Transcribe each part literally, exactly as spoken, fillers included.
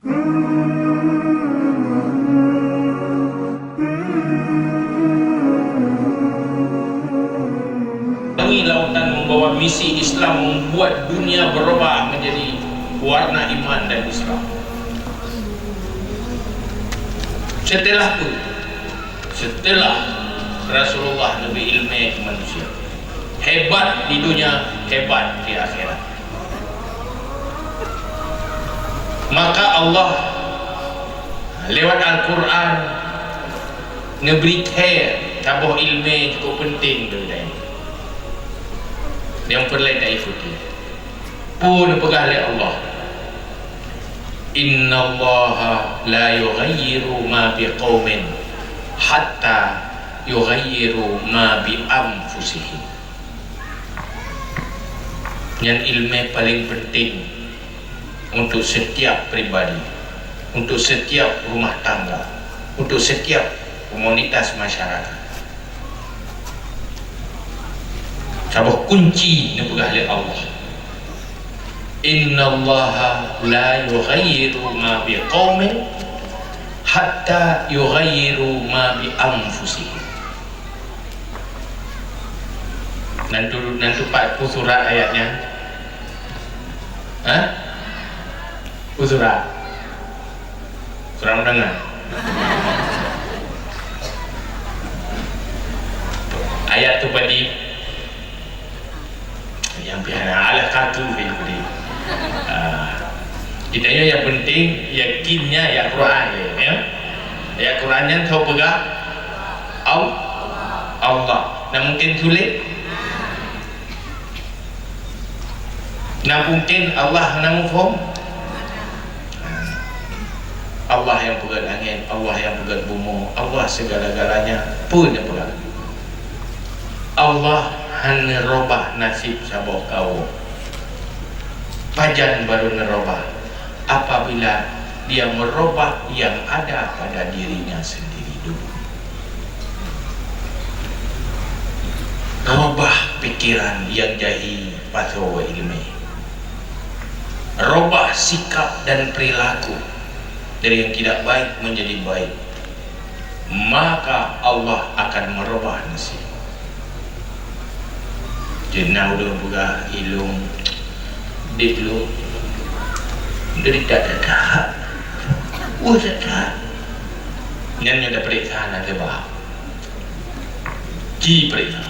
Pelangi lautan membawa misi Islam, membuat dunia berubah menjadi warna iman dan Islam. Setelah itu, setelah Rasulullah neubri ileumèe keu manusia, hebat di dunia, hebat di akhirat. Maka Allah lewat Al-Quran neubri thèe saboh ileumèe cukup peunteng bagi geutanyoe. Nyang peureulèe taikuti. Peue neupeugah lé Allah? "Innallaha la yughayyiru ma biqaumin hatta yughayyiru ma bi anfusihim." Nyan ileumèe paleng peunteng untuk setiap pribadi, untuk setiap rumah tangga, untuk setiap komunitas masyarakat. Saboh kunci neupeugah lé Allah, "Innallaha la yughayyiru ma biqaumin hatta yughayyiru ma bi anfusihim." Nan tu, nan tu pat peue surat ayat nyan? Hah? Peue surat? Kurang mendengar. Ayat tu padum? Nyang pih hana, alah ka tu pih tadi. Ah. Geutanyoe nyang penting yakinnya ayat Quran je, ya. Ayat Quran nyan soe peugah? Al-, Allah. Nah, mungkin sulit? Nah, mungkin Allah hana muphom? Allah nyang peugöt langét, Allah nyang peugöt bumoe, Allah segala-galanya, peue nyang peugah? Allah hana robah nasib saboh kaum. Pajan baru neurobah? Apabila dia merubah yang ada pada dirinya sendiri dulu. Robah pikiran nyang jahi pasoe ileumèe. Robah sikap dan perilaku dari yang tidak baik menjadi baik. Maka Allah akan merubah nasib. Jeunah ulôn peugah, ilôn, udép lôn, derita that-that, weueh that-that. Nyan nyoe tapeuriksa hana teuba. Jipeuriksa.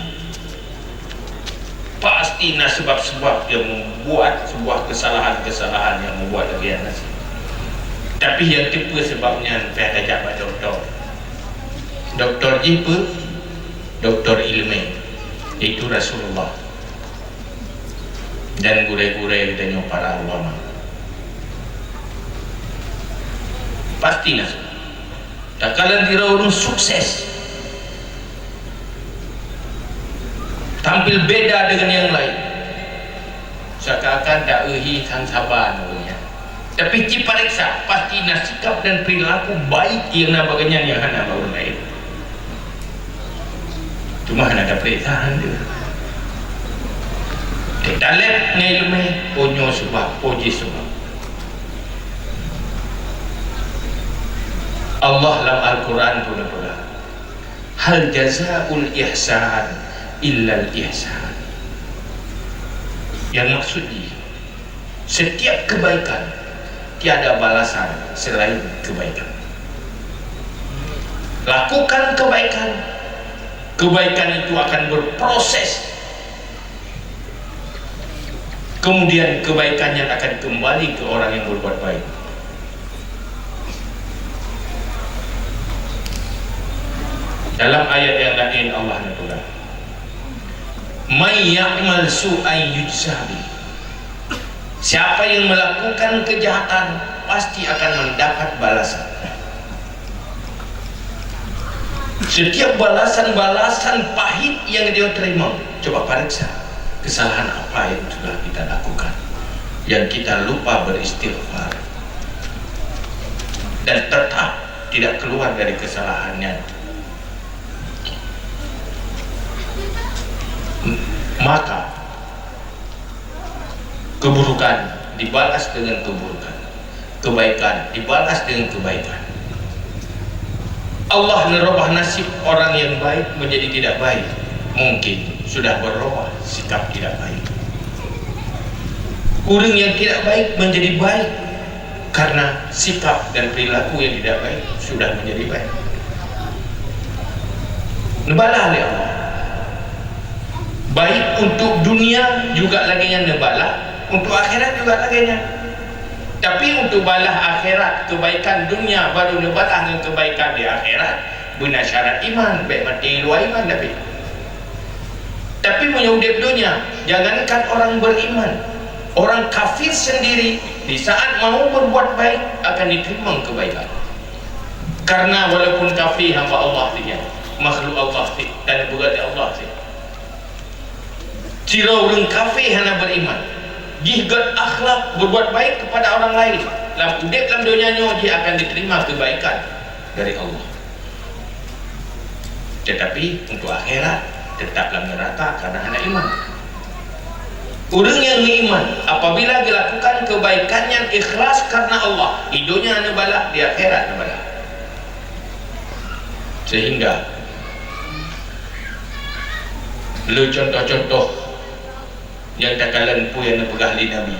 Pasti na seubab-seubab nyang membuat sebuah kesalahan-kesalahan nyang membuat lagèe nyan. Tapi nyang teupeue seubab nyan, payah tajak bak dokto. Dokto jih peue? Dokto ileumèe, yaitu Rasulullah dan gurèe-gurèe geutanyoe para ulama. Pasti na seubab. Takalon sidroe ureueng sukses, tampil beda dengan nyang laén, seakan-akan ta-eu hi sang saban ureueng nyan. Tapi cipareksa, pasti na sikap dan perilaku baik nyang na bak gobnyan nyang hana bak ureueng laén. Cuma hana tapareksa han deuh. Takalon ngon ileumèe, po nyoe seubab, po jih seubab. Allah lam Al-Quran pun geupeugah, "Hal jazaul ihsan illal ihsan." Nyang maksud jih, setiap kebaikan tiada balasan selain kebaikan. Lakukan kebaikan, kebaikan itu akan berproses. Kemudian kebaikannya akan kembali ke orang yang berbuat baik. Dalam ayat yang lain Allah geupeugah, "May ya'mal su'an yujza bih." Siapa yang melakukan kejahatan pasti akan mendapat balasan. Setiap balasan-balasan pahit yang dia terima, coba pareksa kesalahan apa yang sudah kita lakukan, yang kita lupa beristighfar dan tetap tidak keluar dari kesalahannya. Maka keburukan dibalas dengan keburukan. kebaikan, dibalas dengan kebaikan. Allah merubah nasib orang yang baik menjadi tidak baik, mungkin sudah berubah sikap tidak baik. Orang yang tidak baik menjadi baik karena sikap dan perilaku yang tidak baik sudah menjadi baik. Neubalah lé Allah. Baik untuk dunia juga lagée nyan neubalah, untuk akhirat juga lagée nyan. Tapi untuk balah akhirat, kebaikan dunia baru neubalah ngon kebaikan di akhirat, beuna syarat iman, bék maté luwa iman tapi. Tapi meunyoe udeb donya, jangankan orang beriman, orang kafir sendiri di saat mau berbuat baik akan diterima kebaikan. Karena walaupun kafir hamba Allah dia, makhluk Allah dia, dan beurati Allah dia. Sidroe ureuëng kafir hana beriman, jih gét akhlak berbuat baik kepada orang lain, lam udeb lam donya nyoe jih akan diterima kebaikan dari Allah. Tetapi untuk akhirat tetap lam neraka karena hana iman. Ureuëng nyang meuiman apabila geuilakukan kebaikan nyang ikhlas karena Allah, di donya neubalah, di akhirat neubalah. Sehingga lé contoh-contoh nyang takalon peue nyang neupeugah lé Nabi.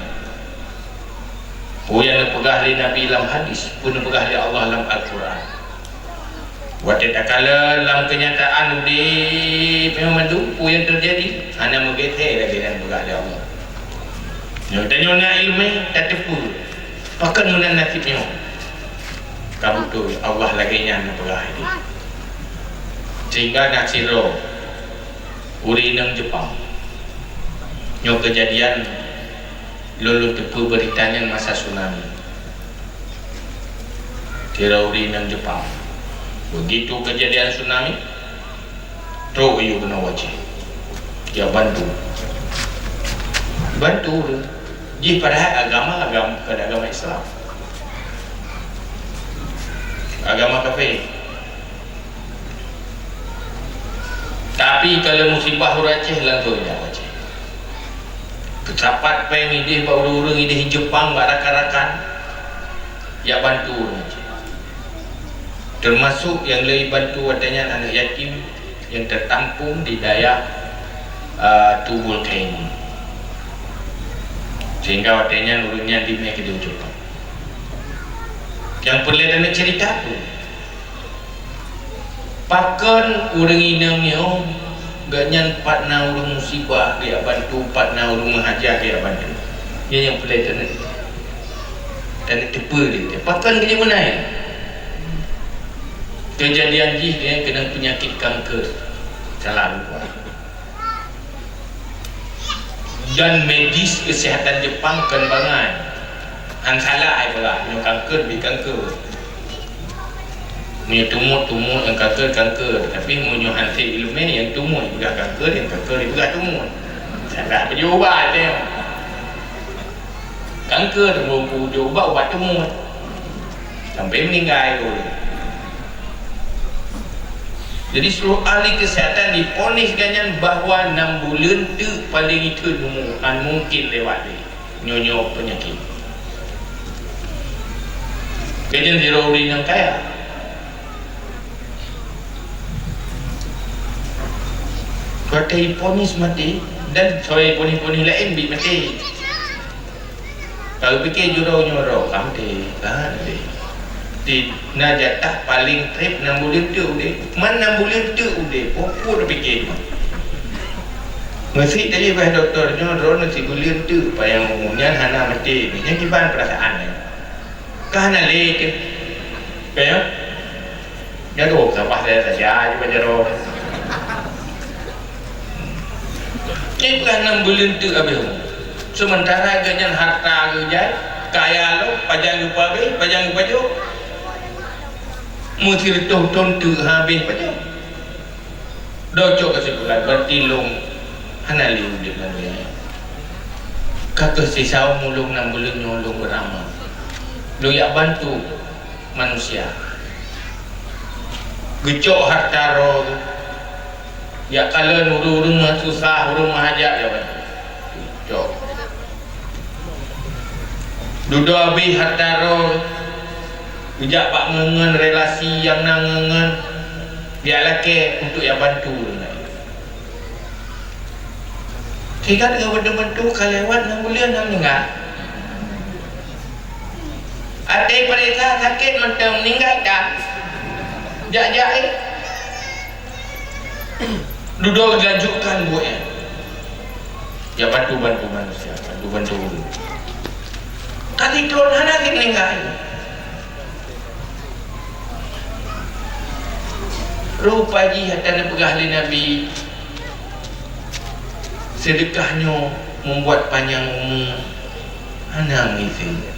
Peue nyang neupeugah lé Nabi lam hadis, peue neupeugah lé Allah lam Al-Quran. Watée takalon lam keunyataan udeb memang mandum peue nyang teujadi, hana meugeusé lagée nyang neupeugah lé Allah. Nyoe tanyoe na iéleumé tateupeue pakon meunan nasib nyoe. Ka beutôi Allah lagée nyan neupeugah ideh. Sehingga na sidroe ureuëng inong Jepang. Nyoe keujadian lôn, lôn teupeue beurita nyan masa tsunami. Sidroe ureuëng inong Jepang. Begitu keujadian tsunami, trok yue keunoe u Aceh. Jijak bantu. Bantu ureuëng. Jih padahai agama, agama, bukan agama Islam. Agama kafé. Tapi ka lheueh musibah ureuëng Aceh, langsung jak u Aceh. Peusapat péng ideh bak ureuëng-ureuëng ideh Jepang, bak rakan-rakan, jak bantu ureuëng Aceh. Teumasok nyang lé bantu watée nyan aneuëk yatim nyang teutampueng di dayah, a, Tubul Kain. Sehingga watée nyan ureuëng nyan dimé keudeh u Jepang. Nyang peureulée tanyoe ceurita peue? Pakon ureuëng inong nyoe, gobnyan pat na ureuëng musibah geujak bantu, pat na ureuëng meuhajat geujak bantu. Nyan nyang peureulée tanyoe, tanyoe teupeue lé. Pakon geujak meunan? Keujadian jih gobnyan keunong peunyakét kanker. Salah lupa. Dan medis kesehatan Jepang kon bangai. Han salah ai peugah, nyoe kanker, bit kanker. Meunyoe tumor, tumor, nyang kanker, kanker. Tapi meunyoe han sép iéleumé, nyang tumor ipeugah kanker, nyang kanker ipeugah tumor. Salah peujeuet ubat nyoe. Kanker, tumor peujeuet ubat, ubat tumor. Sampai meuninggai ureuëng. Jadi, seluruh ahli kesehatan diponis gobnyan bahwa nam buleuen teuk paleng iteun umu, han mungken lewat lé nyoe-nyoe peunyakét. Gobnyan sidroe ureuëng nyang kaya. Watée iponis maté, dan soe iponis-ponis laén bit maté. Ka geupike jurông nyoe droe ka maté, ka maté. Di na jatah paleng treb nam buleuen teuk udeb. Man nam buleuen teuk udeb, peue-peue tapike nyoe. Meusi tadi bah dokto nyoe droeneuh sibuleuen teuk panyang umu nyan hana maté. Nyan kiban peurasaan nyan. Ka hana lé teuh. Ka nyoe? Nyan droe saban saja, saja, cuba jaroe. Nyan peugah nam buleuen teuk habéh umu. Seumeuntara gobnyan hareuta geuh jai, kaya lom, pajan geupeubeh, pajan geupajoh. Meusireutôh thon teuk habéh pajoh. Droe cok keusimpulan, berarti lôn hana lé udeb lam donya nyoe. Ka keuh sisa umu lôn nam buleuen nyoe lôn beuramal. Lôn jak bantu manusia. Geucok hareuta droe geuh. Jak kalon ureuëng-ureuëng meususah, ureuëng meuhajat, jak bantu. Cok. Dudoe abéh hareuta droe, geujak bak ngon-ngon relasi nyang na ngon-ngon, jak lakée untuk jak bantu ureuëng laén. Sehingga deungon bantu-bantu ka lewat enam buleuen na meuninggai. Até pareksa sakét mantong meuninggai ka. Jak-jak, eh. Dudoe dilanjutkan buet nyan. Ya, bantu-bantu manusia, bantu-bantu ureuëng. Tapi Tuhan hana lé meuninggai. Rupa jih hana peugah lé Nabi, seudeukah nyoe membuat panjang umu. Hana meuisi.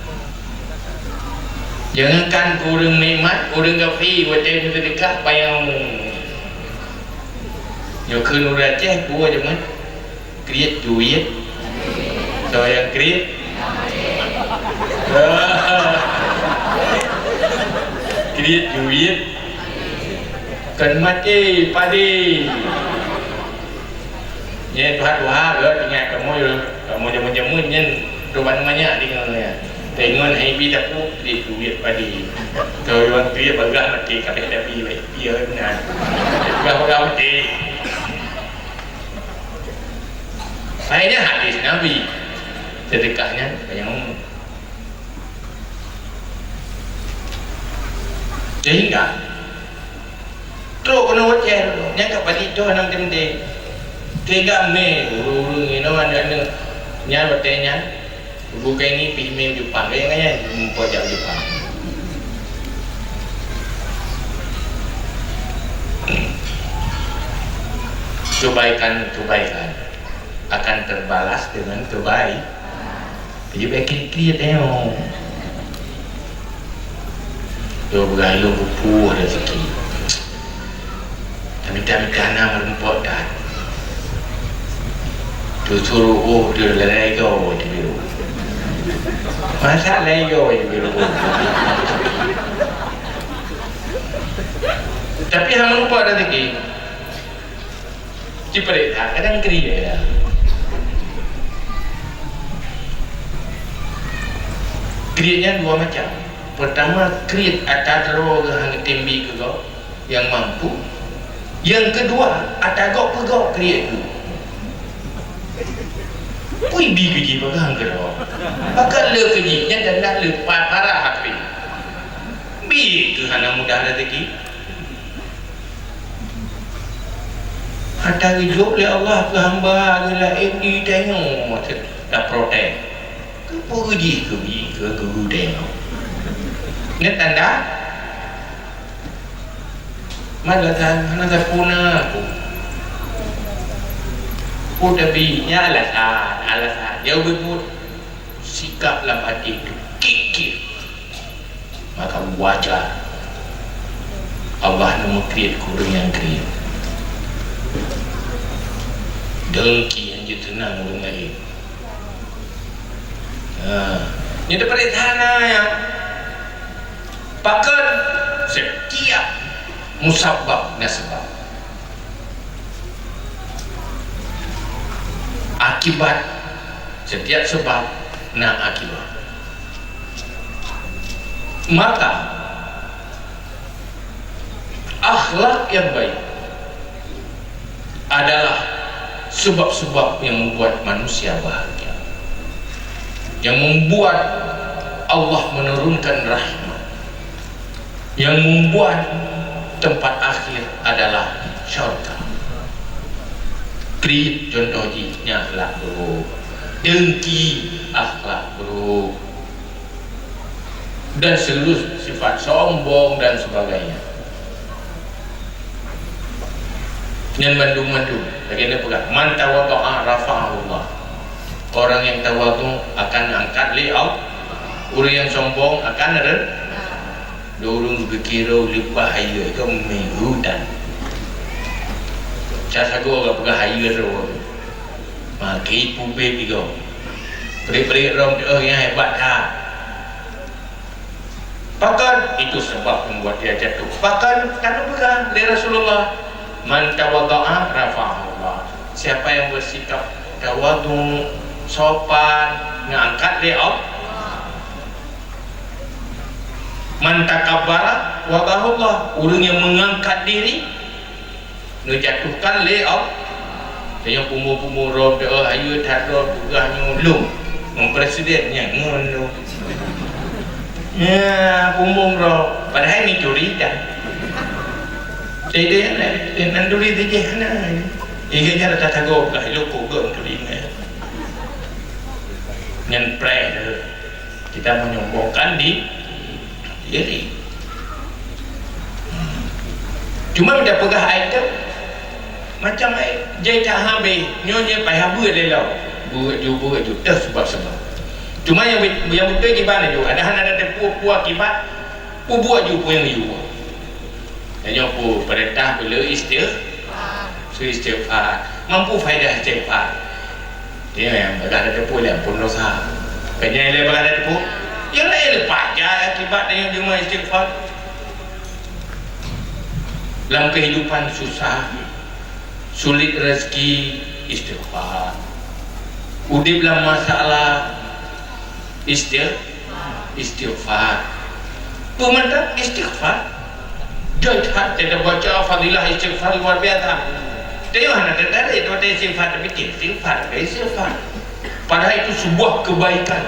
Jangankan keu ureuëng nikmat, ureuëng kafé watée meuseudeukah payah mu. Nyoe kheun ureuëng Aceh, peue jameun? Kriet juet. Soe nyang kriet? Kriet juet. Kan maté padé. Nyan tuha-tuha lôn ingat kamoe, kamoe jameun-jameun nyan, ruban manyak deungoe nyan. Deungon hai bi dapu, di duit padi. Keu ureuëng tu ya bagah maté, kabeh Nabi baik. Ya, beuna. Bagah-bagah maté. Akhirnya hadis Nabi, sedekah nyan banyak umur. Sehingga trok keunoe watée nyan ka padit toh nam teuntée. Sehingga mé ureuëng-ureuëng inoe aneuk-aneuk nyan watée nyan bukai ni pih mé Jepang, kaya-kaya mumpok jak Jepang. Kebaikan-kebaikan akan terbalas dengan kebaik. Jadi, baik kiri-kiri tengok. Tu beurayueng bupu ada sikit. Tapi tak minta anak meureumpok dah. Tu suruh, oh, dia lalai kau, dia biru. Masa lalai kau, dia biru. Tapi hang meureumpok ada sikit. Cipeuriksa kadang kriet ya. Kriet nyan dua macam. Pertama, kriet ata droe geuh hana tem bi keu gob nyang mampu. Yang kedua, ata gob peugok kriet geuh. Pui bi keu jih peugah keu droe. Pakon le keu jih nyan dan dah le pa-, parah api. Bi keu hana mudah rezeki. Ata geujok lé Allah keu hamba geuh laén di tanyoe taprotes. Keupeue jih keu bi keu geutanyoe? Nyan tanda mat alasan hana sapeue na aku. Peue tabi nyan alasan, alasan. Jauh beutôi sikap lam até tu kik-kik. Maka wajar Allah neumeukriet keu ureuëng nyang kriet. Dengki nyang jeuet teunang ureuëng laén. Ha. Nyoe teupeuriksa na ya. Pakon setiap musabab na sebab. Akibat, setiap sebab na akibat. Maka, akhlak yang baik adalah sebab-sebab yang membuat manusia bahagia, yang membuat Allah menurunkan rahmat, yang membuat tempat akhir adalah syurga. Kriet contoh jih nyan akhlak buruk, dengki akhlak buruk, dan seluruh sifat sombong dan sebagainya. Nyan bandum-bandum, lagée na peugah, "Man tawadha'a rafa'ahullah." Orang yang tawadhu akan angkat lé Allah. Ureuëng yang sombong akan ren-, ureuëng geukiro leupah hayeue itu meuhutan. Sasagoe ka peugah hayeue droe. Maki pubék igoe. Bri-bri rong teuh nyang hebat that. Pakon? Itu sebab membuat dia jatuh. Pakon? Karena bukan lé Rasulullah, "Man tawadha'a rafa'ahullah." Siapa yang bersikap tawadhu, sopan, nyan angkat lé Allah. Man takabbara wada'ahullah, ureuëng nyang meungangkat diri, neujatuhkan lé Allah. Tanyoe pumbong-pumbong rhom, "Oh, ayo that rhom, peugah nyoe lom." Ngon presiden nyan ngon lom. Ya, pumbong rhom. Padahai mencuri dah. Jadi, nanduri dijih na. Ingat cara tata gob lah, iloko gom tu ingat. Nyan preh tu. Kita menyombongkan di diri. Cuma kita peugah item macam ai jai tak habis. Nyonya payah buat lé lom. Buat ju, buat ju. Teuh sebab-sebab. Cuma yang bet-, yang betul kiban ju. Ada hana ada teupu-pu akibat. Pu buat ju pu yang ju. Tanyoe pu perintah bela istighfar. Su istighfar. Mampu faedah istighfar. Dia yang bagah ada teupu dia pun dosa. Kanya yang bagah ada teupu. Yang lain lepas je akibat dia yang cuma istighfar. Dalam kehidupan susah, sulit rezeki, istighfar. Udip dalam masalah, istigh-, istighfar. Peumantap istighfar. Jai that kita baca fadilah istighfar luar biasa. Tengok hana tertarik tu istighfar, tapi istighfar, istighfar. Padahal itu sebuah kebaikan.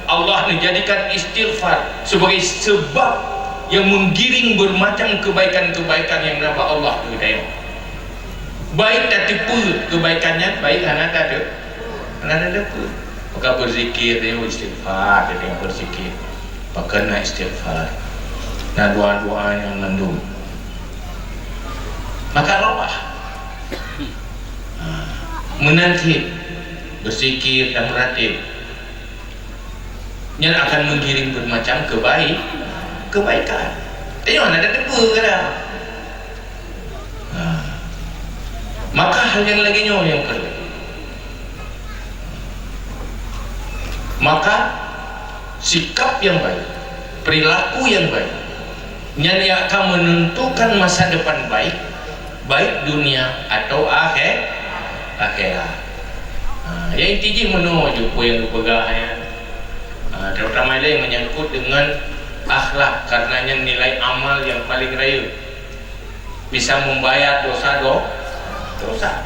Allah menjadikan istighfar sebagai sebab yang menggiring bermacam kebaikan-kebaikan yang nama Allah tu tengok. Baik tateupeue kebaikan nyan, baik hana tateu-, hana tateupeue. Maka berzikir, dia istighfar, dia tengok berzikir. Maka na istighfar. Na doa-doa nyang mandum. Maka rawah. Ha. Meunan cit berzikir dan meuratéb. Nyan akan menggiring bermacam kebaik-, kebaikan. Tengok hana tateupeue kadang. Ha. Maka hal yang lagée nyoe yang perlu. Maka sikap yang baik, perilaku yang baik, nyan yang akan menentukan masa depan baik, baik dunia atau akhir-, akhirat. Ha, yang inti jih meunoe ju peue nyang geupeugah nyan. Ha, terutama lé menyangkut dengan akhlak, karena nyan nilai amal yang paling rayeuk. Bisa membayar dosa do-, dosa.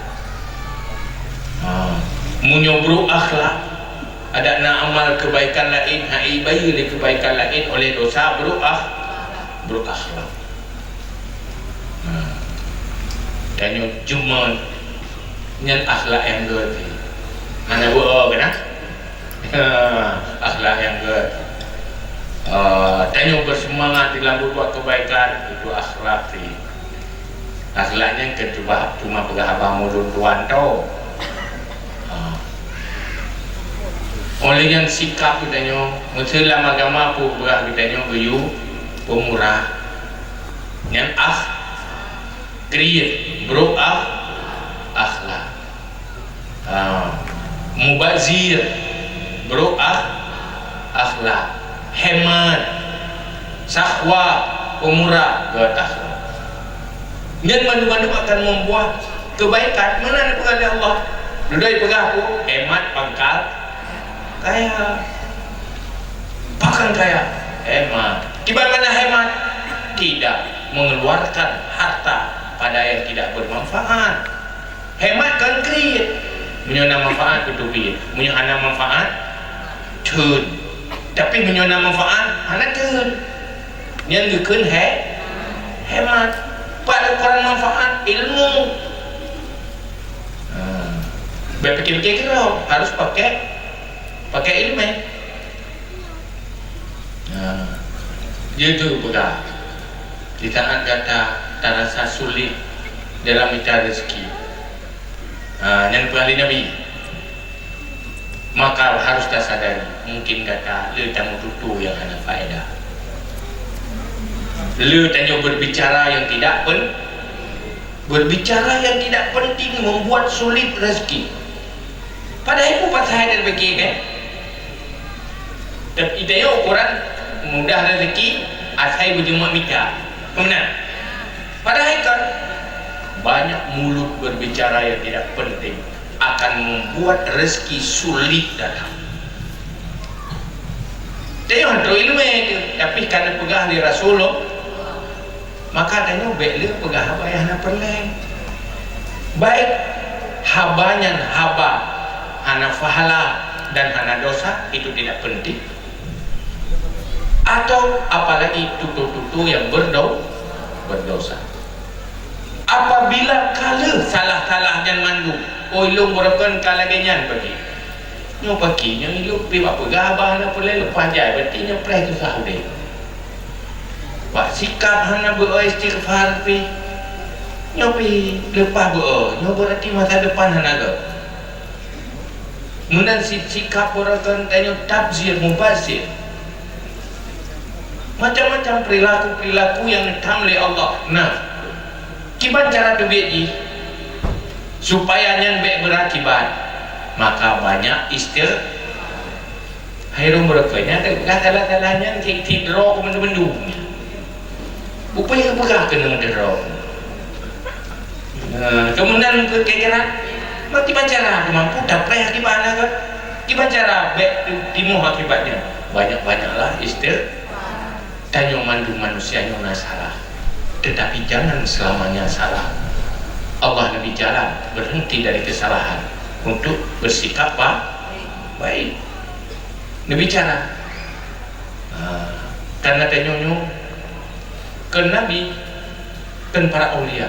Ha, meunyoe brok akhlak, ada na amal kebaikan laén, hai bayeue lé kebaikan laén oleh dosa brok akh-, brok akhlak. Ha. Tanyoe cuma nyan akhlak nyang geuti. Hana beu keunan? Ha, akhlak nyang geuti. Ha, tanyoe berseumangat dalam berbuat kebaikan, itu akhlak ti. Akhlak nyan keu cuba cuma peugah haba mulod tuan tu. Ha. Oleh nyan sikap geutanyoe, meuseulam agama peugah geutanyoe geuyue peumurah. Nyan akh-, kriet, brok akh-, akhlak. Ha, mubazir, brok akh-, akhlak. Hemat, sakhwa, peumurah, geutakwa. Nyan mandum-mandum akan membuah kebaikan. Meunan peugah lé Allah. Dudoe peugah ku, hemat pangkal kaya. Bahkan kaya hemat. Kiban makna hemat? Tidak mengeluarkan harta pada yang tidak bermanfaat. Hemat kon kriet. Meunyoe na manfaat, beuteubiet. Meunyoe hana manfaat, theun. Tapi meunyoe na manfaat, hana theun. Nyan geukheun he-, hemat. Pat ukuran manfaat? Ilmu. Ha. Bèk pikir-pikir keudroe, harus pakai, pakai ileumèe. Nah, jeuet peugah, di saat gata tarasa sulit dalam mita rezeki, nah, nyan peugah lé Nabi, maka harus tasadari, mungkin gata le tameututoe nyang hana faedah. Le tanyoe berbicara yang tidak pen-, berbicara yang tidak penting membuat sulit rezeki. Padahai peue pasai dan bagi kan? Tapi tanyoe ukuran mudah rezeki asai beujeumak mita. Meunan. Padahai kan banyak mulut berbicara yang tidak penting akan membuat rezeki sulit datang. Tanyoe hantom iéleumé teuh, tapi ka neupeugah lé Rasulullah, maka tanyoe bék lé peugah haba nyang hana peureulée. Baik haba nyan haba hana pahala dan hana dosa, itu tidak penting. Atau apalagi tutoe-tutoe nyang berdo-, berdosa. Apabila ka lheueh salah-salah nyan mandum, oh, ilôn beureukan ka lagée nyan paki. Nyoe paki, nyoe ilôn pi bak peugah haba hana peureulée leupah jai, berarti nyoe preh susah udeb. Bak sikap hana beu-o istighfar pi. Nyoe pi leupah beu-o, nyoe berarti masa depan hana gét. Meunan cit sikap beureukan tanyoe tabzir, mubazir. Macam-macam perilaku-perilaku nyang neutam lé Allah. Nah, kiban cara teubiet jih supaya nyan bék beurakibat, maka banyak isti-, hai rhom beureukan nyan teupeugah salah-salah nyan cit-cit droe keu mandum-mandum. Upaya peugah keuneuk teuh droe. Nah, keumudian keu kira-kira, meuti baca lah, mampu tapreh akibat aneuk. Kiban cara bék timoh akibatnya. Banyak-banyaklah isti-, tanyoe mandum manusia nyoe na salah. Tetapi jangan selamanya salah. Allah neubri jalan berhenti dari kesalahan untuk bersikap ba-, baik. Neubri cara. Ha, karena tanyoe nyoe kheun Nabi, kheun para aulia.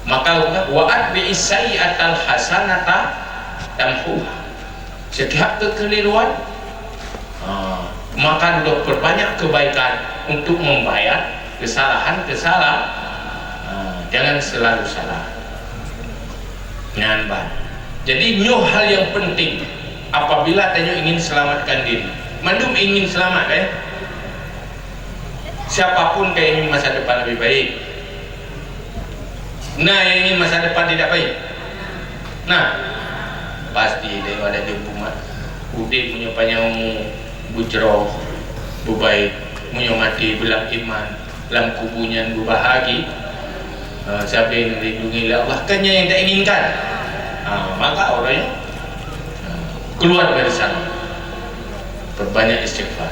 Maka, "Wa atbi'is sayyi'atal hasanata tamhuha." Setiap kekeliruan, ha, maka dudoe perbanyak kebaikan untuk membayar kesalahan-kesalahan. Ha, jangan selalu salah. Nyan ban. Jadi, nyoe hal nyang penting apabila tanyoe ingin selamatkan diri. Mandum ingin selamat, eh? Siapapun ka ingin masa depan lebih baik. Na nyang ingin masa depan tidak baik? Nah, pasti daripada jeuet umat. Udeb meunyoe panyang umu, beujroh, beubaik. Meunyoe maté beulam iman, lam kubu nyan beubahagi, ha, sabe neulindungi lé Allah. Kan nyan nyang tainginkan. Ha, maka orang nyan, ha, keluar dari sana. Perbanyak istighfar.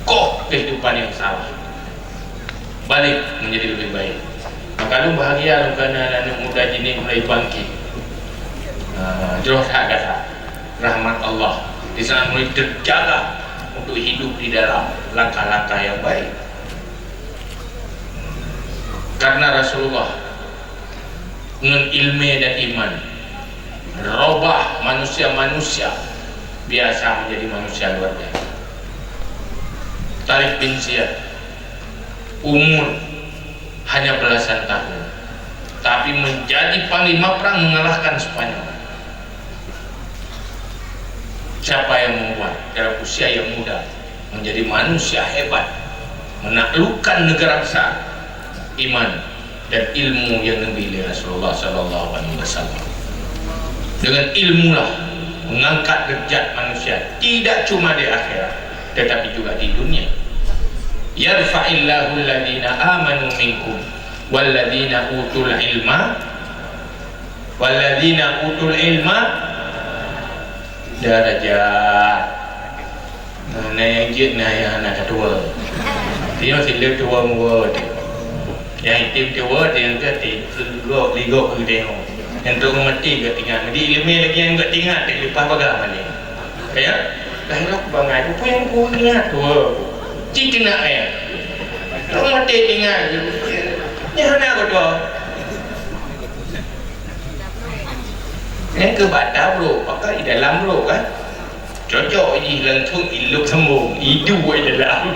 Koh kehidupan yang salah. Balik menjadi lebih baik. Maka lôn bahagia lôn kana aneuk muda jih ni mulai bangkit. Ha, jroh that gata. Rahmat Allah. Di sana mulai terjaga untuk hidup di dalam langkah-langkah yang baik. Karena Rasulullah ngon ilmu dan iman, robah manusia-manusia biasa menjadi manusia luar biasa. Tariq bin Ziyad, umur hanya belasan tahun, tapi menjadi panglima perang mengalahkan Spanyol. Siapa yang membuat dalam usia yang muda menjadi manusia hebat, menaklukkan negara besar? Iman dan ilmu yang diberi oleh Rasulullah sallallahu alaihi wasallam. Dengan ilmulah mengangkat derajat manusia, tidak cuma di akhirat, tetapi juga di dunia. "Yarfa'illahu alladhina amanu minkum walladhina utul ilma, walladhina utul ilma darajat." Nah, na nyang jeuet na nyang hana ka tuwoe. Tanyoe si le tuwoe muwoe teuh. Nyang item tuwoe teuh, nyang ka ti ligok ligok keu tanyoe. Nyang trok maté geutingat. Jadi ileumé lagèe nyan geutingat, tak leupah paga malèe. Kaya, dah lheueh bangai, peue nyang ku ingat tuwoe. Cit keuneuk, eh. Trok maté tingat. Nyan hana geutuwoe. Nyang keu bata brôk, pakai di dalam brôk kan. Cocok jih langsung ilôb sambông, iduek i dalam.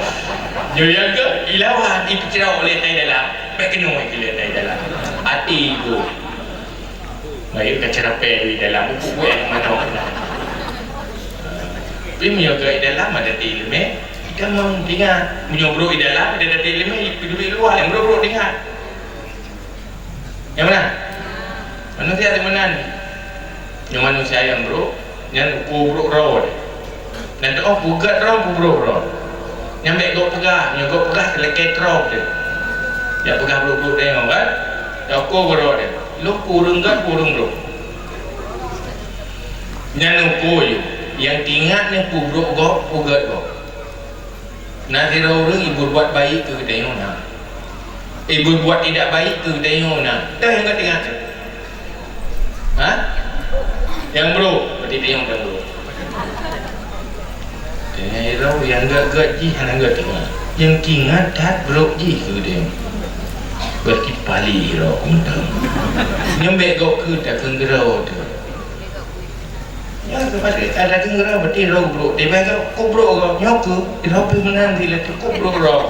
Nyoe nyang keu ilawan, ipeucrok lé tai dalam. Bèk keunoe lé tai dalam. Até brôk. Baik ka ceurapèe di dalam, buku buet manok. Tapi meunyoe keu i dalam ada ti leumèh, kita meuingat. Meunyoe brôk i dalam, ada ti leumèh, ipeuduri luwa, nyang brôk-brôk ingat. Nyang meunan? Manusia di meunan. Nyoe manusia nyang brôk, nyan uku brôk droe. Nyan teuh peugah droe, peue brôk droe. Nyan bèk gop peugah, nyoe gop peugah keu lakèe troh teuh. Jak peugah brôk-brôk teuh nyoe kan? Nyan uku droe teuh. Lôn peue ureueng gèt, peue ureueng brôk. Nyan uku yôh. Nyang teuingat nyan peue brôk gop, peue gèt gop. Na sidroe ureuëng ibuet buet baik keu geutanyoe na. Ibuet buet tidak baik keu geutanyoe na. Teuh nyang geutingat. Ha? Nyang brok, berarti tanyoe nyang brok. Tanyoe nyang gét-gét jih hana geutingat. Nyang tingat that brok jih keu geutanyoe. Berarti paléh droe keu geutanyoe. Nyoe bék gob keu takheun keudroe teuh. Nyoe keuh pasti ada keu keudroe, berarti droe brok. Tiba-tiba kok brok gob, nyoe keuh, droe pih meunan silati kok brok droe.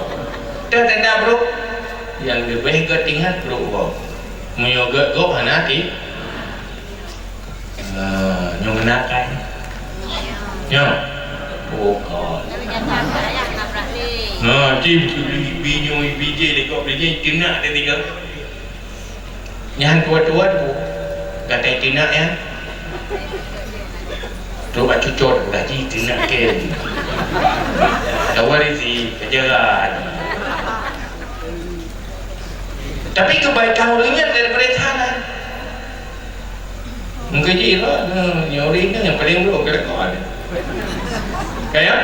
Teuh tanda brok. Nyang leubeh geutingat brok gob. Meunyoe gét gob hana ti. Ah, nyoe meunan kai. Nyoe. Oh, God. Nah, cim, cim, ibi nyoe, ibi jih, lekok beli jih, keunak dia tiga. Nyan tua-tua tu. Gatai tinak ya. Tu bak cucot udah ji tinak ke. Tawari si kejaran. Tapi kebaikan orang ingat daripada sana. Mungkin ji lah, nyori ni yang paling buruk kira kau ada. Kayak?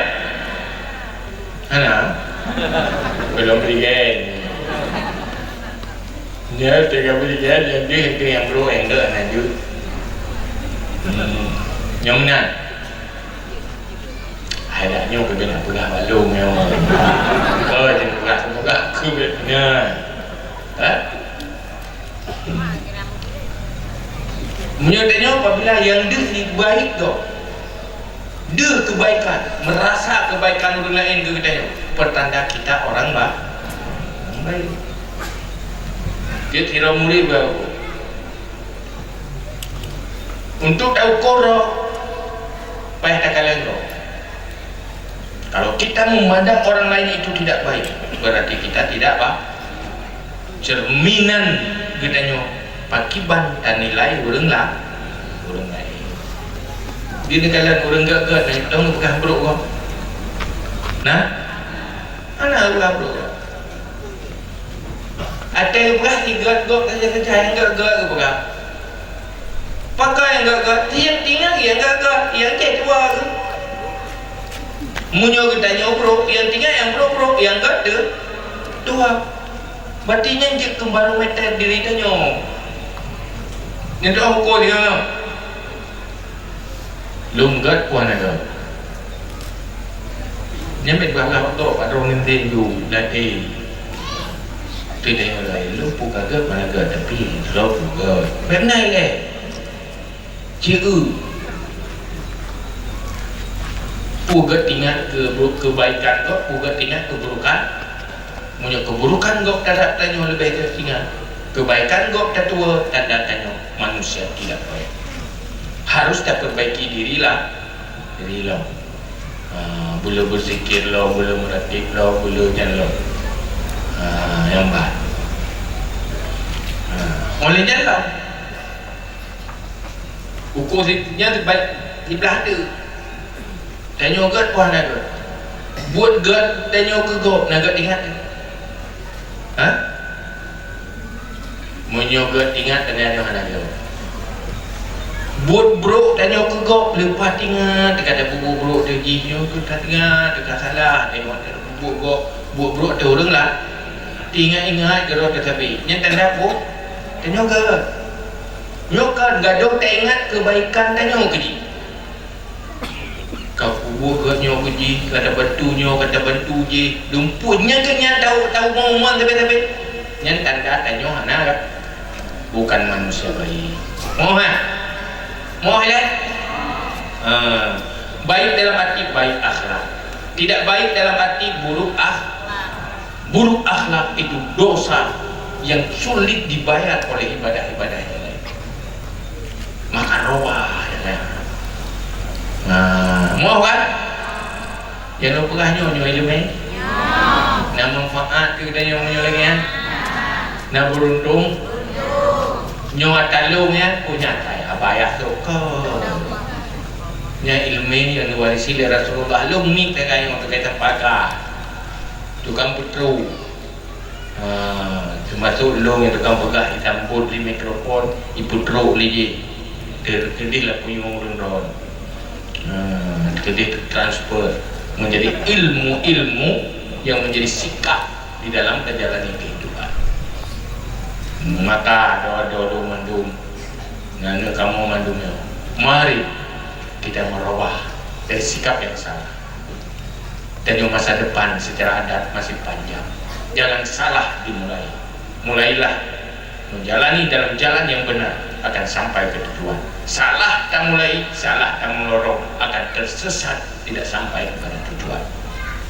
Hana? Belum beri geng. Nyoe teuka beulian nyang jeuet keu nyang brok nyang deuek hana jeuet. Hmm. Nyang meunan. Hai dak nyoe keubiet peugah balong nyoe. Oh, jangan peugah, peugah keubiet nyan. Ha? Meunyoe tanyoe apabila nyang deuh baik gob, deuh kebaikan, merasa kebaikan ureuëng laén keu geutanyoe, pertanda kita orang ba-, orang baik. Jeuet sidroe murit beuaku. Untuk taukur droe, payah takalon droe. Kalau kita memandang orang lain itu tidak baik, berarti kita tidak ba-, cerminan geutanyoe pakiban tanilai ureuëng la-, ureuëng laén. Di neukalon ureuëng gét-gét, na tong peugah brok gob. Nah, hana peugah brok gob. Até peugah igét gob saja-saja nyang gét-gét geupeugah. Pakon nyang gét-gét? Nyang tingat nyang gét-gét, nyang cit tuha tu. Meunyoe geutanyoe brok, nyang tingat nyang brok-brok, nyang gét tu tuha. Berarti nyan jeuet keu barometer diri tanyoe. Nyan tu ukur dia. Lôn gét peue hana gét. Nyan bit bak lam tok pat droe ngintin ju, dan eh. Teudeungoe lom peue ka gét hana gét, tapi droe peue gét. Bèk na ilèe. Ci eu. Peue gét ingat keu bu-, keubaikan gob, peue gét ingat keuburukan. Meunyoe keuburukan gob terhadap tanyoe leubeh gét ingat, keubaikan gob tatuwoe, tanda tanyoe manusia tidak baik. Harus tapeurbaiki diri lah, diri lom. Ah, beu le beuzikir lom, beu le meuratib lom, beu le nyan lom. Ah, nyang ban. Ah, oleh nyan lom. Ukur si-, nyan baik siblah teuk. Tanyoe gét peue hana gét? Buet gét tanyoe keu gob na gét ingat? Ha? Meunyoe gét ingat, tanyoe hana gét. Buet brok tanyoe keu gob, leupah tingat, teuka tapeubuet brok teuh jih nyoe keu ka tingat, teuka salah, tanyoe tapeubuet gob, buet brok teuh ureuëng lah. Tingat-ingat keudroe teuh sabe. Nyan tanda peue? Tanyoe gét. Nyoe kan gadôh taingat keubaikan tanyoe keu jih. Ka peubuet gét nyoe keu jih, ka tabantu nyoe, ka tabantu jih. Dumpue nyan keuh nyan tahu, tahu mau-mau sabe-sabe. Nyan tanda tanyoe hana gét. Bukan manusia baik. Moh, ha? Moh, ilèe? Ha. Baik dalam arti baik akhlak. Tidak baik dalam arti buruk akhlak. Buruk akhlak itu dosa yang sulit dibayar oleh ibadah-ibadah yang lain. Maka rowa, ya kan? Nah, moh kan? Nyang lôn peugah nyoe, nyoe iéleumé? Nyoe. Na manfaat keu geutanyoe meunyoe lagèe nyan? Nyoe. Na beuruntung? Beuruntung. Nyoe atra lôn nyan, oh, nyan, hai, abah yah sukon. Nyan iéleumé nyang geuwarisi lé Rasulullah. Lôn miet lagèe nyoe, lagèe teumpat ka. Tukang peutrok. Ha, teumasok lôn nyang tukang peugah, itambot lé mikrofon, ipeutrok lé jih. Teukeudeh lam punyueng ureueng droen. Ha, teukeudeh teutransfer menjadi ilmu-ilmu yang menjadi sikap di dalam menjalani kehidupan. Maka doa-doa mandum, nana kamoe mandum nyoe, mari kita merubah dari sikap yang salah. Dan masa depan secara adat masih panjang. Jangan salah dimulai. Mulailah menjalani dalam jalan yang benar, akan sampai ke tujuan. Salah tamulai, salah tamulorong, akan tersesat, tidak sampai kepada tujuan.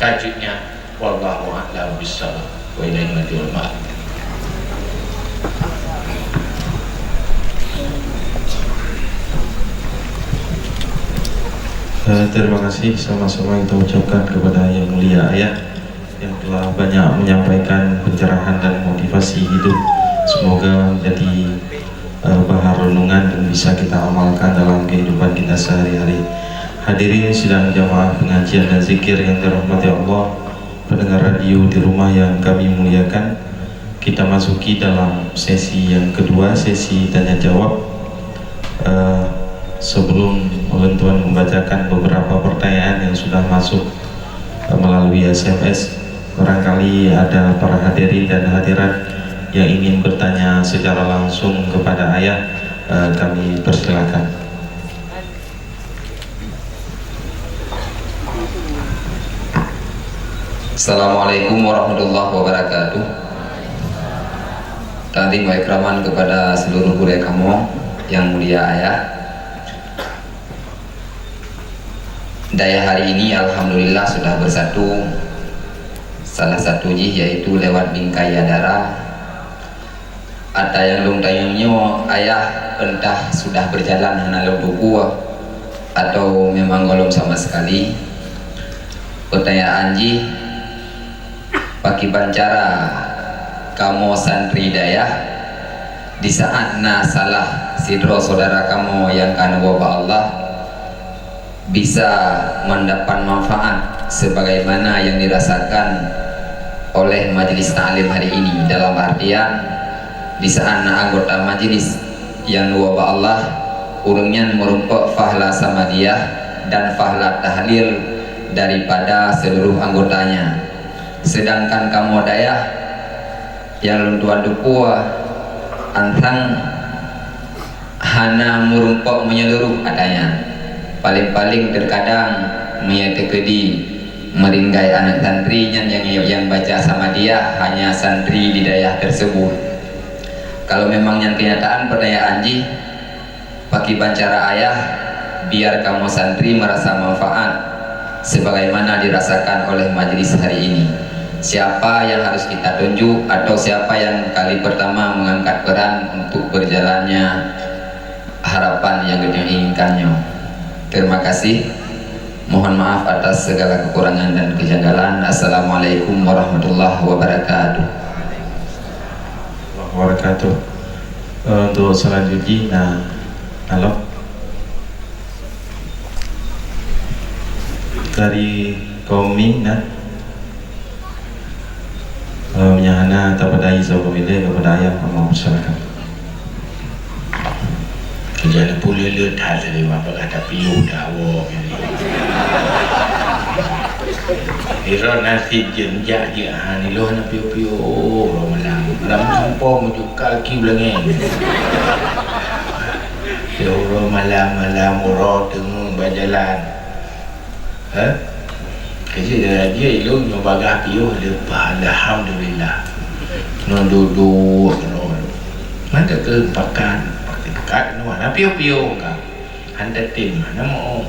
Lanjutnya, wallahu a'lam bishawab. Wa ilaihi marji'ul ma'ab. Eh, terima kasih sama-sama kita ucapkan kepada Yang Mulia Ayah yang telah banyak menyampaikan pencerahan dan motivasi hidup. Semoga menjadi, eh, bahan renungan dan bisa kita amalkan dalam kehidupan kita sehari-hari. Hadirin sidang jamaah pengajian dan zikir yang dirahmati Allah, pendengar radio di rumah yang kami muliakan, kita masuki dalam sesi yang kedua, sesi tanya jawab. Eh, sebelum ulun tuan membacakan beberapa pertanyaan yang sudah masuk, eh, melalui S M S, barangkali ada para hadirin dan hadirat yang ingin bertanya secara langsung kepada Ayah, eh, kami persilakan. Assalamualaikum warahmatullahi wabarakatuh. Takzim wa ikraman kepada seluruh gurée kamoe yang mulia Ayah. Dayah hari ini alhamdulillah sudah bersatu. Salah satu jih yaitu lewat bingkai dara. Ata nyang lôn tanyong nyoe, Ayah, entah sudah berjalan hana lôn tupeue, atau memang gohlom sama sekali. Pertanyaan jih, pakiban cara kamoe santri dayah, di saat na salah sidroe saudara kamoe nyang ka neuwoe bak Allah, bisa mendapat manfaat sebagaimana yang dirasakan oleh majlis taklim hari ini, dalam artian di saat na anggota majlis nyang neuwoe bak Allah, ureuëng nyan meurumpok fahla samadiyah dan fahla tahlil daripada seluruh anggotanya. Sedangkan kamoe dayah nyang lôn tuan tupeue, antang hana meurumpok meunyeuluruh ata nyan. Paléng-paléng teukadang meunyoe teukeudi meureunoe aneuëk santri nyan nyang, nyang baca samadiyah hanya santri di dayah tersebut. Kalau memang nyan keunyataan peutanyaan jih, pakiban cara Ayah biar kamoe santri meurasa manfaat sebagaimana dirasakan oleh majlis hari ini? Siapa yang harus kita tunjuk atau siapa yang kali pertama mengangkat peran untuk berjalannya harapan yang geutanyoe inginkan nyoe? Terima kasih. Mohon maaf atas segala kekurangan dan kejanggalan. Assalamualaikum warahmatullahi wabarakatuh. Wabarakatuh. Eh, untuk selanjutnya, nah, halo. Dari kaum ni, nah. Eh, nyang hana tapadai saboh ilée kepada Ayah, kamoe persilakan. Jadi pulele that tadi mah bak kata piôh dah awak ni. Ira nasib je jak je, ha, ni loh na piôh-piôh, oh, malam. Malam sampoe meujukal ki beulangeng. Ya Allah, malam-malam uroe teungeut bajalan. Ha? Keuci raja ilôn nyoe bagah piôh leupah, alhamdulillah. Nyoe dudoe keudroe. Mantong keu pakan, pakai pekat nyoe hana piôh-piôh ka. Hana tem, hana mo.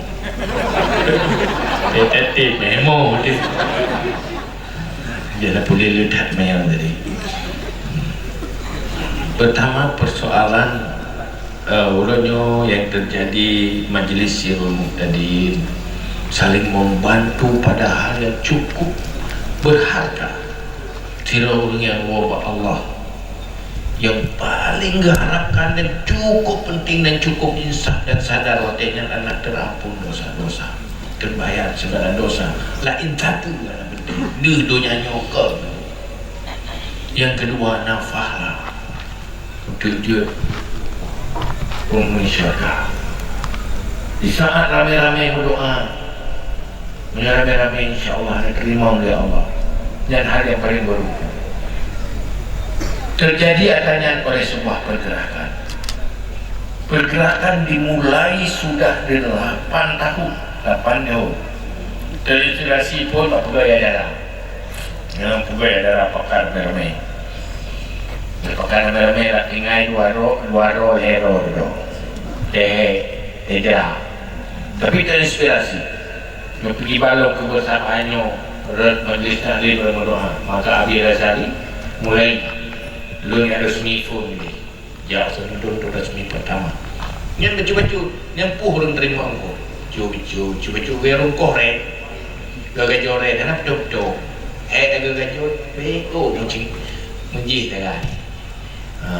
Eh, tem, eh, mo, tem. Dia dah boleh ledat mayang tadi. Pertama, persoalan, eh, uroe nyoe yang terjadi majlis sirul muhtadin, saling membantu pada hal yang cukup berharga. Sidroe ureuëng nyang woe bak Allah, yang paling geuharapkan dan cukup penting dan cukup insaf dan sadar watée nyan aneuk teurampon dosa-dosa, teubayar segala dosa. Laén satu nyang penting, di donya nyoe kon. Yang kedua, nafah lah. Untuk jeuet penghuni syurga. Di saat ramé-ramé berdoa, meunyoe ramé-ramé, insya Allah, diterima oleh Allah. Nyan hal nyang paleng baru. Terjadi ata nyan oleh sebuah pergerakan. Pergerakan dimulai sudah delapan tahun, lapan tahun. Terinspirasi pun bak pegawai dara. Nyang pegawai dara pakar ramé-ramé. Pakar ramé-ramé dak tinggai dua ro, dua ro, lhèe ro tu. Teh, teja. Tapi terinspirasi. Meupeujibalong keubeursamaan nyoe rot Majlis Taklim dan Meudoa, maka Abi Al-Azhari mulai lôn nyang resmi phôn jih. Jak seudun tu resmi pertama. Nyan bacut-bacut, nyan puh ureueng teurimong phôn. Bacut-bacut, bacut-bacut gaya rungkoh rèn. Gagajoh rèn, hana beutôi-beutôi. Hèk gagajoh, bèk, oh, mucing. Meujih dalam. Ha.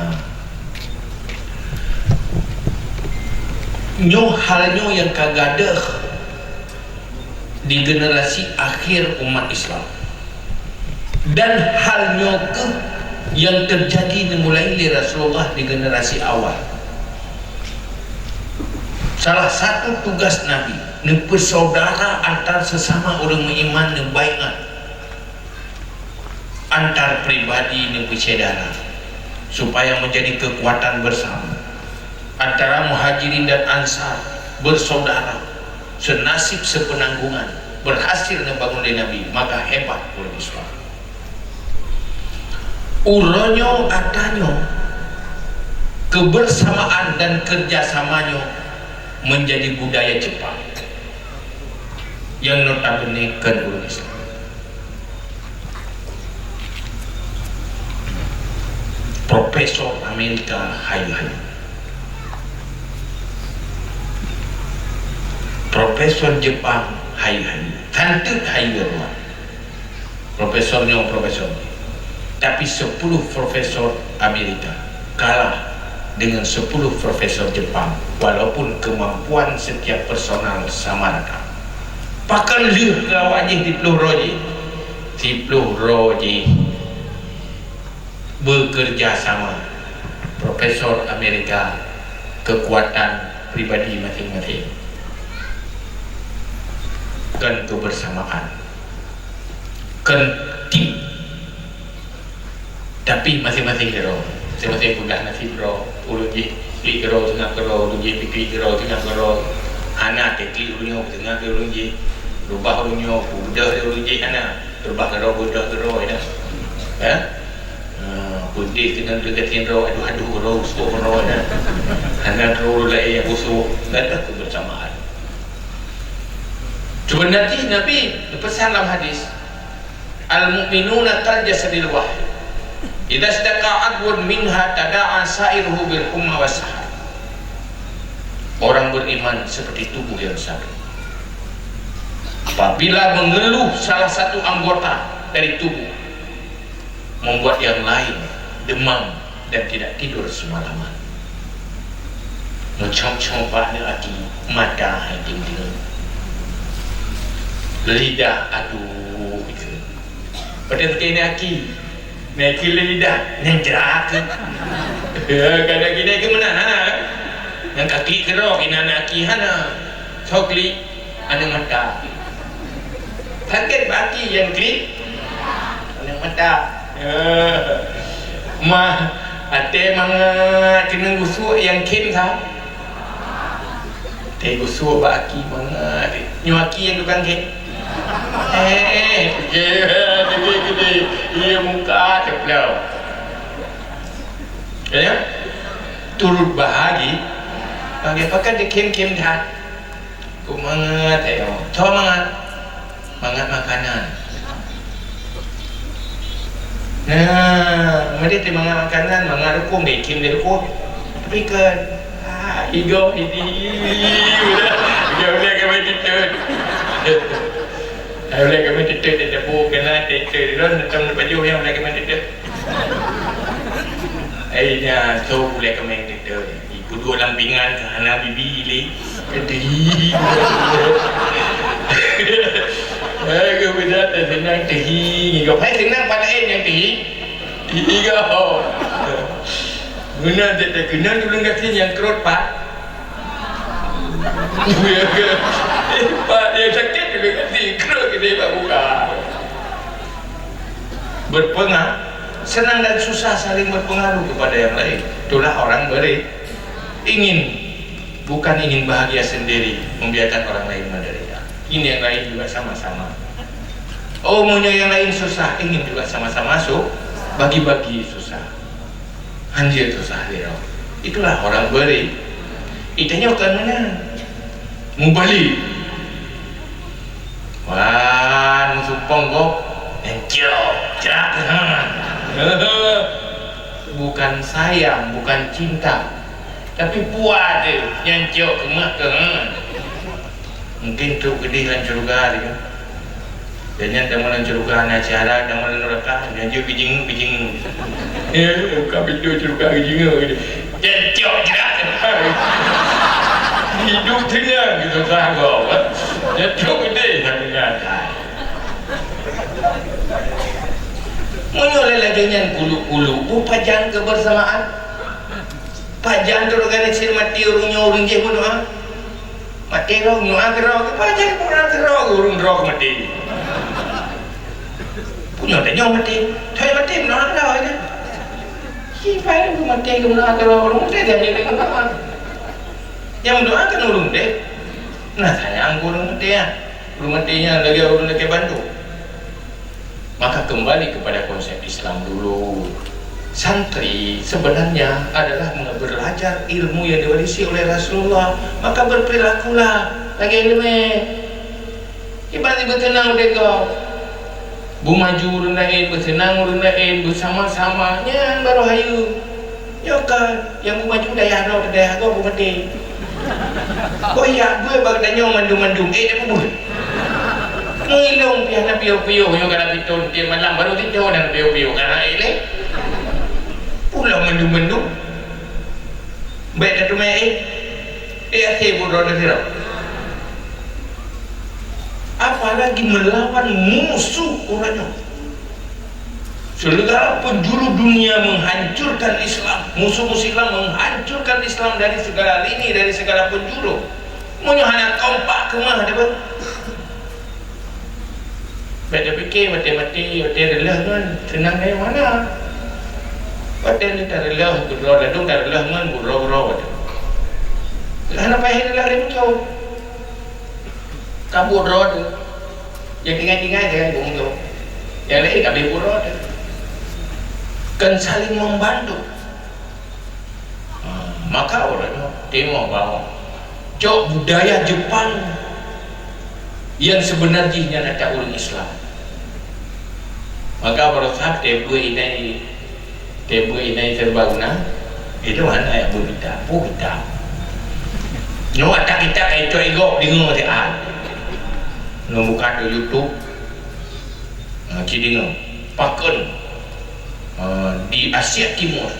Nyoe hal nyoe nyang ka gadôh di generasi akhir umat Islam. Dan hal nyoe keuh nyang teujadi neumulai lé Rasulullah di generasi awal. Salah satu tugas Nabi, neupeusaudara antar sesama ureueng meuiman, neubaiat antar pribadi neupeusyedara, supaya menjadi kekuatan bersama. Antara Muhajirin dan Ansar bersaudara, senasib sepenanggungan, berhasil neubangun lé Nabi, maka hebat ureueng Islam. Uroe nyoe ata nyoe, kebersamaan dan kerjasama nyoe menjadi budaya Jepang nyang notabene kon ureueng Islam. Profesor Amerika hayeue-hayeue. Profesor Jepang hayeue-hayeue. Santeut hayeue ruang. Profesor nyoe, profesor nyoe. Tapi sepuluh profesor Amerika kalah dengan sepuluh profesor Jepang, walaupun kemampuan setiap personal sama rata. Pakon lheueh keu awak jih siploh droe jih? Siploh droe jih bekerja sama. Profesor Amerika, kekuatan pribadi masing-masing. Kon kebersamaan. Kon tim. Tapi masing-masing keudroe, masing-masing peugah naseb droe, ulôn jih klik keudroe, teungoh keudroe, ulôn jih klik keudroe, teungoh keudroe. Hana teuh klik ulôn nyoe, teungoh keu ulôn jih. Reubah ulôn nyoe, beudôh lé ulôn jih, hana. Reubah keudroe, beudôh keudroe, dah. Ya? Ah, peudeh keunan leugat sidroe, aduh-aduh keudroe, usôk keudroe, dah. Hana droe laén nyang usôk, dah, dah kebersamaan. Sebenarnya Nabi pesan dalam hadis, "Al-mu'minuna kal jasadil wahid. Idza ishtaka 'adwun minha tada'a sa'iruhu bil humma was sahar." Orang beriman seperti tubuh yang satu. Apabila mengeluh salah satu anggota dari tubuh, membuat yang lain demam dan tidak tidur semalaman. Meucong-cong bak aneuk aki, mata hai ting-ting. Lidah, aduh, itu. Padahai aneuk aki, naik kilo lidah, nyan jerak. Ya, kadang gini ke mana, hana? Yang kaki kerok, ini aneuk aki, hana. Sokli, aneuk mata. Sakét bak aki nyang klik? Aneuk mata. Eh. Mah, até mangat keuneuk gusuk nyang khem sa? Até gusuk bak aki mangat. Nyoe aki nyang tukang khem? Eh, eh, gede-gede. Iya muka ceplok. Ya? Turut bahagia. Bagi pakat dikhem-khem that. Kok mangat, eh, oh. Cuma mangat. Mangat makanan. Nah, meunan teuh mangat makanan, mangat rukung, geuikhém lé rukung. Tapi kan, ah, igoe, ini, udah, udah, udah kami tutup. Udah kami tutup, dia tepuk kena, tutup, dia datang di baju yang udah kami tutup. Eh, nya, so, udah kami tutup. Ipeuduek lam pingan ka hana bibi lé. Keudeh. Eh, geubeudôh teuh seunang teuhi ngigoe. Hai seunang pat laén nyang teuhi? Igoe. Meunan teuh, teuh keunan tuleueng gasien nyang krot pat. Pat nyang sakét tuleueng gasien krot keudeh bak buka. Berpengaruh, senang dan susah saling berpengaruh kepada yang lain. Itulah orang beri. Ingin, bukan ingin bahagia sendiri, membiarkan orang lain menderita. Ingin yang lain juga sama-sama. Oh, maunya yang lain susah, ingin juga sama-sama su-, bagi-bagi susah. Hanjeuet susah dia. Itulah orang beri. Itanyoe kan mana? Mubali. Wah, musumpong kok. Encok, cak, ha. Bukan sayang, bukan cinta. Tapi puas deh, nyan cok keumak ke, ha. Mungkin trok keudeh lam syeuruga dia. Dan nyan teuma lam syeuruga na cara, teuma lam neraka, nyan jeuet geujingeuk, geujingeuk. Ya, buka pintu syeuruga geujingeuk gitu. Cok, cok, cok. Hidup tenang gitu, sanggup. Jatuh gede, tenang. Meunyoe lagèe nyan kuluk-kuluk, bu pajan kebersamaan? Pajan tu organisir mati ureueng nyoe ureueng jih meudoa? Mati roh, nyoe keudroe, pajan ureueng keudroe, ureueng droe mati. Punya tanyoe mati, thai mati meudoa keudroe kan? Sipai mati keu meudoa keudroe, ureueng mati dia jadi meudoa. Nyang meudoa kan ureueng deh. Nah, sayang ureueng mati ya. Ureueng mati nyan lagèe ureueng lakèe bandum. Maka kembali kepada konsep Islam dulu. Santri sebenarnya adalah belajar ilmu yang diwarisi oleh Rasulullah. Maka berperilakulah lagèe ileumèe. Iban beuteunang udép gob. Beumaju ureueng laén, beuteunang ureueng laén, beusama-sama, nyan barô hayeue. Nyoe ka, nyang beumaju dayah droe keu dayah gob beumaté. Boh yak beuet bak geutanyoe mandum-mandum, ék tapeubuet. Meulông piah na piôh-piôh nyoe ka na pitôn tiep malam, barô tiep nyoe na piôh-piôh, ka na ék lé. Pulang mandum-mandum. Bèk tateumèe ék. Ék até buet droe sidroe. Apalagi meulawan musoh uroe nyoe. Segala penjuru dunia menghancurkan Islam, musuh-musuh Islam menghancurkan Islam dari segala lini, dari segala penjuru. Meunyoe hana kompak keumah, ada apa? Bèk tapike maté-maté, watèe reuloh ngon seunang dari mana? Watèe lé tareuloh, keudroe ladôm tareuloh ngon buroe-buroe watèe. Hana payah reuloh dari musoh. Ka buet droe teuh. Nyang tinggai-tinggai jangan buet musoh. Nyang laén ka abéh buet droe teuh. Kan saling membantu. Ha, maka ureueng nyoe timoh bahwa cok budaya Jepang yang sebenar jih nyan ata ureueng Islam. Maka baroesa teuh beuet inai Teuh beuet inai serba guna, itu hana jak beuet kitab, peue kitab. Nyoe ata kitab ka icok igob deungoe siat. Ngon buka tu YouTube, ha, ci deungoe. Pakon, ha, di Asia Timur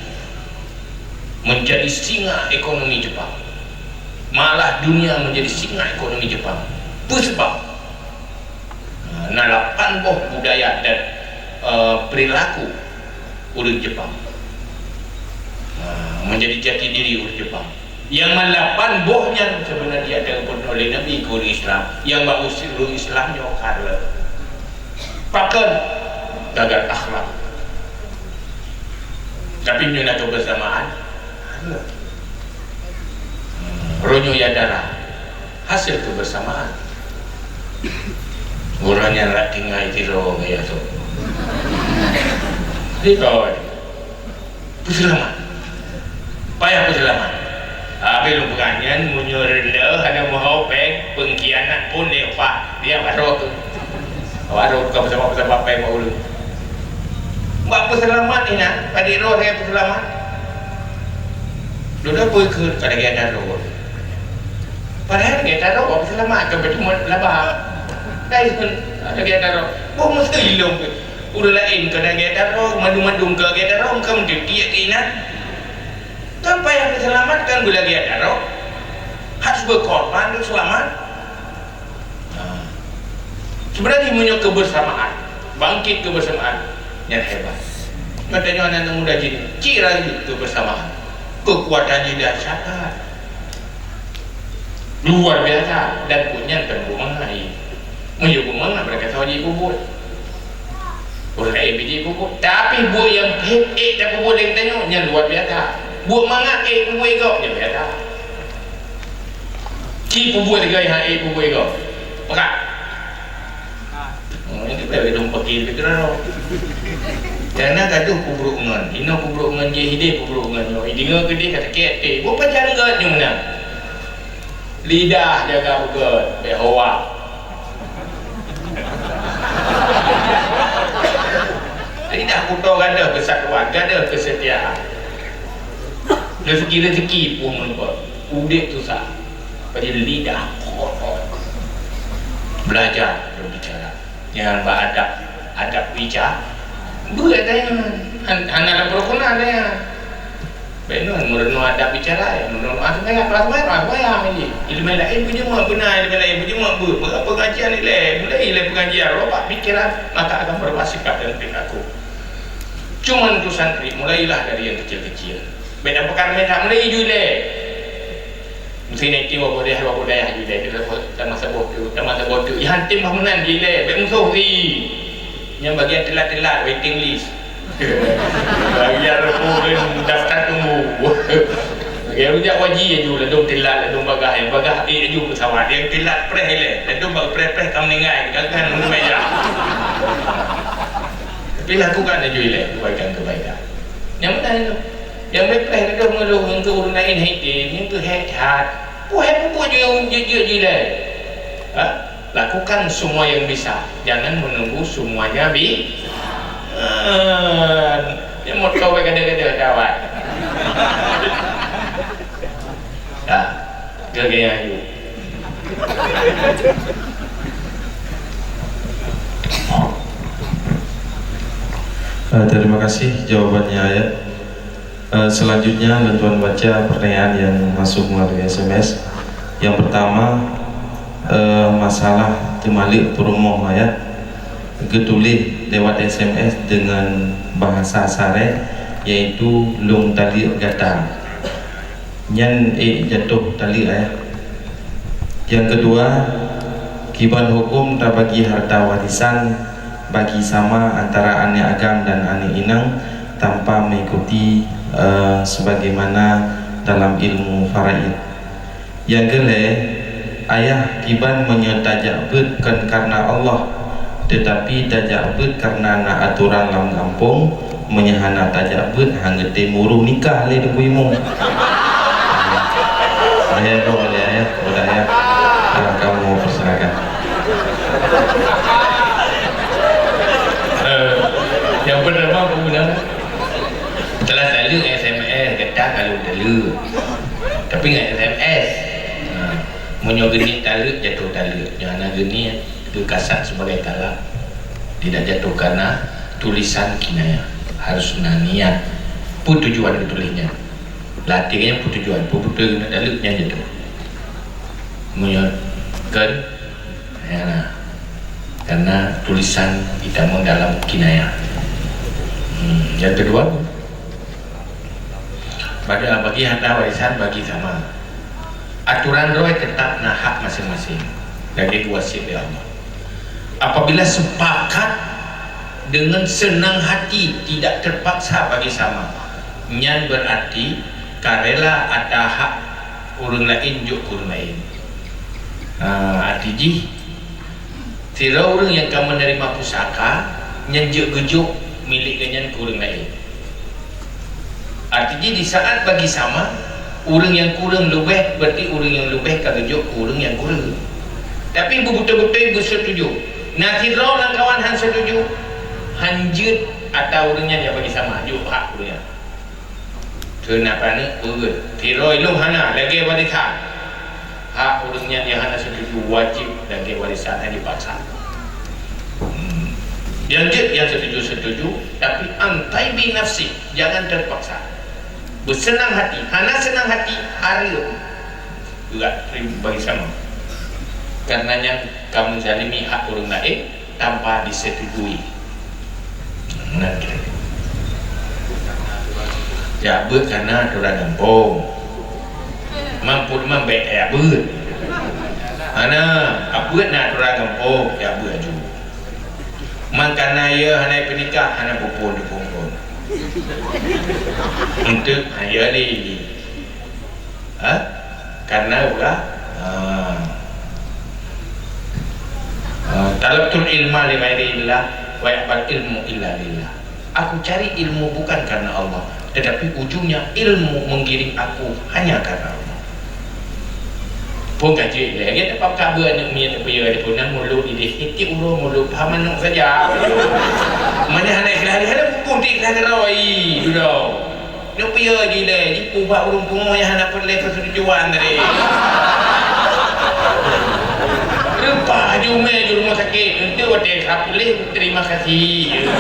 menjadi singa ekonomi Jepang. Malah dunia menjadi singa ekonomi Jepang. Peue sabab? Ha, na lapan boh budaya dan, eh, perilaku ureueng Jepang. Ha, menjadi jati diri ureueng Jepang. Yang lapan boh nyan sebenarnya ata geupeureunoh lé Nabi keu ureueng Islam. Yang bak usi ureueng Islam nyoe ka reuloh. Pakon? Gagal akhlak. Tapi nyoe na kebersamaan. Rôh nyoe ya dara. Hasil kebersamaan. Ureueng nyan rak tinggai sidroe gaya tu. Sidroe. Peuseulamat. Payah peuseulamat. Habéh lôn peugah nyan, meunyoe reuloh hana meuhôi péng, peungkhianat pun lé upah. Dia baroe tu. Baroe ka beusama-sama péng bak ulôn. Bak peuseulamat inan, padit roh lagèe peuseulamat. Dudoe peue kheun ka lagèe ata droe. Padahai lagèe ata droe, bak peuseulamat ka beuteumeung laba. Dai kheun lagèe ata droe. Boh meuseulông keu ureueng laén ka lagèe ata droe, mandum-mandum ka lagèe ata droe, ka meuteubiet keu inan. Kan payah peuseulamat kan beulagèe ata droe. Harus beukorban untuk selamat. Nah, sebenarnya meunyoe kebersamaan, bangkit kebersamaan, nyan hebat. Makanya anak-anak muda jadi ciri kebersamaan. Kekuatan jih dahsyat. Luar biasa. Dan pun nyan kan beumangat. Meunyoe beumangat, mereka saja ibu buat. Ureuëng laén biji peubuet, tapi buet nyang phét ék tapeubuet lé geutanyoe nyan luar biasa. Buet mangat ék peubuet gob nyan biasa. Ci peubuet lé geutanyoe han ék peubuet gob. Peugah. Hmm, itu baru dong pakai lebih kerana. Karena gaduh kubruk ngon, ino kubruk ngon je hideh kubruk ngon nyoe. Idinga gede kata kete, buat pacar enggak nyoe menang. Lidah jaga beugét, bék hoak. Lidah kuto gadoh keusatuan, gadoh keusetiaan. Rezeki-rezeki pun meuneumpot, udeb susah. Pada lidah kotor. Belajar berbicara. Nyang bak adab, adab bicara. Buet ata nyan. Han-, hana lam rukun ata nyan. Baik nyan, meureunoe adab bicara, ya, meureunoe adab bicara, kelas main, kelas wayang lagi. Ilmu lain pun cuma beuna, ilmu lain pun cuma bu-, bu-, pengajian ilai, mulai ilai pengajian, robak pikiran, maka akan berubah sikap dan perilaku. Cuman urusan tadi, mulailah dari yang kecil-kecil. Beda pekan main tak mulai ju ilai. Mesti naik tiwa bodoh, bodoh ju ilai. Kita masa bodoh, kita masa bodoh. Ya, hantim bangunan ju ilai. Baik musuh si. Yang bagian telat-telat, waiting list. Bagian rekrut daftar tunggu. Bagian rujak waji aju, ladom telat, ladom bagah, yang bagah eh aju pesawat, yang telat preh ilai, ladom bak preh-preh ka meninggai, kan kan meja. Tapi lakukan aju ilai kebaikan-kebaikan. Yang mana itu? Yang preh-preh ladom ngeluh, yang ke urun lain hai tim, yang ke hai hat. Ku hai pun jujur-jujur ilai. Ha? Lakukan semua yang bisa, jangan menunggu semuanya bi-, eh, dia motor wai kada-kada dawai. Dah, gaya ayu. Eh, terima kasih jawabannya, ya. Eh, selanjutnya, lôn tuan baca pertanyaan yang masuk melalui S M S. Yang pertama, eh, masalah teumaleuek peurumoh, ya. Geutuléh lewat S M S dengan bahasa saré, yaitu lôn taleuek gata. Nyan ék jatoh taleuek, ya. Yang kedua, kiban hukum tabagi harta warisan bagi sama antara aneuk agam dan aneuk inong tanpa mengikuti, eh, sebagaimana dalam ilmu faraid. Yang keulhée, ayah kiban meunyoe tajak beuet kon kareuna Allah, teutapi tajak beuet kareuna na atoran lam gampông, meunyoe hana tajak beuet, han geutem ureuëng nikah lé Teungku Imum. Ayah dong lé ayah, udah ya. Ah, kamu persilakan. Eh, yang pertama, apa guna? Telah selalu S M S, gata kalau dulu. Tapi nggak S M S. Ha. Meunyoe geuniet taleuek, jatuh taleuek. Nyoe hana geuniet, geukasat sebagai talak. Tidak jatuh karena tulisan kinayah. Harus na niat. Peue tujuan geutuléh nyan? Latih nyan peue tujuan? Peue beutôi geuneuk taleuek nyan jatuh? Meunyoe kon, ya, karena tulisan itamong dalam kinayah. Hmm, yang kedua, pada bagi harta warisan bagi sama. Aturan droe tetap na hak masing-masing lagée geuwasiet lé Allah. Apabila sepakat dengan senang hati, tidak terpaksa bagi sama, nyan berarti ka rela ata hak ureuëng laén jok keu ureuëng laén. Ha, arti jih, sidroe ureuëng nyang ka meuneurimong pusaka, nyan jeuet geujok milék geuhnyan keu ureuëng laén. Arti jih, di saat bagi sama, ureuëng nyang kureueng leubeh, berarti ureuëng nyang leubeh ka geujok keu ureuëng nyang kureueng. Tapi beubeutôi-beutôi beusetuju. Na sidroe lamkawan han setuju, hanjeuet ata ureuëng nyan nyang bagi sama, jok hak ureuëng nyan. Keu na paneuk peue? Sidroe ilong hana, lagée warisan. Hak ureuëng nyan nyang hana setuju wajéb lagée warisan, hana dipaksa. Hmm. Nyang jeuet nyang setuju-setuju, tapi an taibi nafsi, jangan terpaksa. Beuseunang hati, hana seunang hati, hareuem. Geurak bagi sama. Karena nyan ka meuzalimi hak ureuëng laén, tanpa disetujui. Meunan kira. Jak beuet kana aturan gampông. Mampu teuma bék jak beuet. Hana, ka beuet na aturan gampông, jak beuet aju. Makana ya hana peunikah, hana pupun dukung pun. Untuk hanya ni. Ha? Karena ulah. Ha. Ha, talabtul ilma li ghairillah wa ya'bal ilmu illa lillah. Aku cari ilmu bukan karena Allah, tetapi ujungnya ilmu menggiring aku hanya karena Allah. Pun ka jeuet lé, lagèe teupeu ka beu aneuk miet peue di puna mulut idéh, tiep uroe mulut, paham aneuk saja. Mana hana ikhlas, hana pun ikhlas keudroe, dudoe. Neuk piye jih lé, jipeubah ureueng pungo nyang hana peureulèe peusetujuan tadi. Leupah jumé di rumah sakit, enteuk watèe ka puléh, terima kasih.